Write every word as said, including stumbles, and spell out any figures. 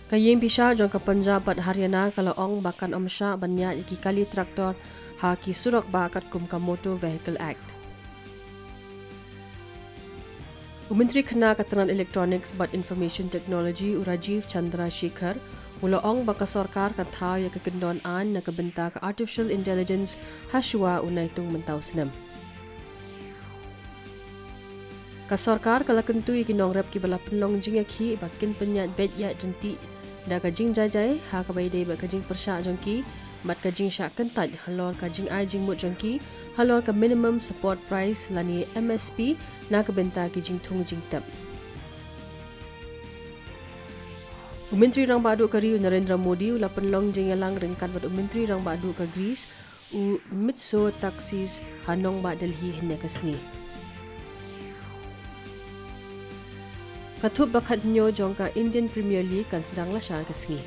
Ka Ïing Bishar jong ka Punjab bad Haryana ka la ong ba kan ym shah ban ïaid ïa ki kali tractor ha ki surok bah katkum ka Motor Vehicle Act. U Myntri Khynnah ka Tnad Electronics bad Information Technology, u Rajeev Chandrasekhar, u la ong ba ka sorkar kan thaw ïa ka kyndon aiñ na ka bynta ka Artificial Intelligence ha shuwa u Naitung mynta u snem. Ka sorkar ka la kyntu ïa ki nongrep kiba la pynlong jingïakhih ba kin pynïaid beit ïaid ryntih da ka jingjaijai ha kaba ïadei bad ka jingpyrshah jong ki bad ka jingshah kyntait halor ka jingai jingmut jong ki halor ka Minimum Support Price lane M S P na ka bynta ki jingthung jingtep. U Myntri Rangbah Duh ka Ri, u Narendra Modi, u la pynlong jingïalang ryngkat bad u Myntri Rangbah Duh ka Greece, u Mitsotakis, ha nongbah Delhi hynne ka sngi. Ka thup ba khathynñiew jong ka Indian Premier League kan sdang lashai ka sngi.